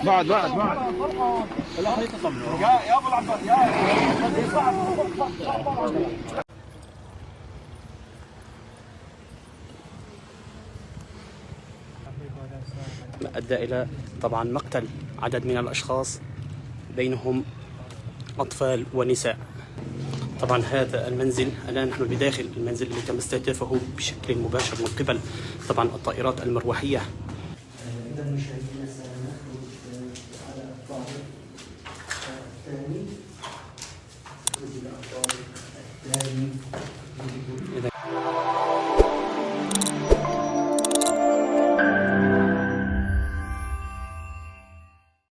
بعد بعد بعد. يا ابو العباس يا. ما أدى إلى طبعا مقتل عدد من الأشخاص بينهم أطفال ونساء. طبعا هذا المنزل الآن نحن بداخل المنزل اللي تم استهدافه بشكل مباشر من قبل طبعا الطائرات المروحية. إذا مشاهدينا.